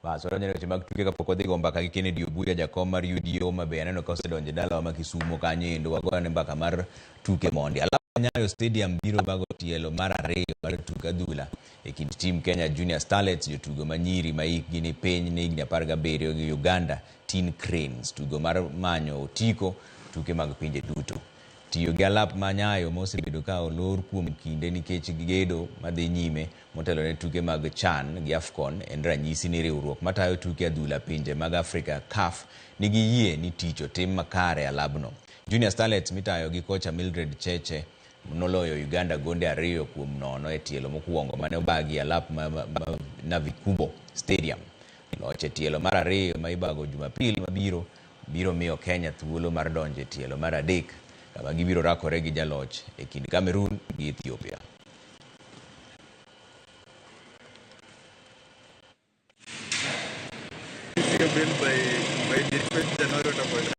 Bas, wadonjo e weche mag tuke kapok wadhi go mbaka gi Kennedy Obuya, jakom mar UDA Homa Bay. Aneno ka osedonjo e dalawa ma Kisumo kanyo endo, wagoyone mbaka mar tuke mondi. Alap Nyayo Stadium biro bago tielo mar ariyo mar tuk adhula e kind team Kenya Junior Starlets, jotugo ma nyiri ma hikgi ni piny ne higni 17 gi Uganda Teen Cranes. Tugo mar manyo otiko tuke mag pinje duto. Tiyo gi alap ma Nyayo ma osebedo ka olor kuom kinde nikech gedo madhi nyime motelo ne tuke mag CHAN gi AFCON en ranyisi ni riwruok matayo tuke adhula pinje mag Afrika CAF nigi yie ni tich otim makare e alabno. Junior Starlets mitayo gi kocha Mildred Cheche noloyo Uganda gonde 2-0 e tielo mokwongo mane obagi e alap ma Navikubo Stadium. Loch e tielo mar ariyo ma ibago Jumapil mabiro biro miyo Kenya thuolo mar donjo e tielo mar adek kama gibiro rakore gi jaloch e kind Cameroon gi Ethiopia. Hiyo bill by 21 January utakuwa.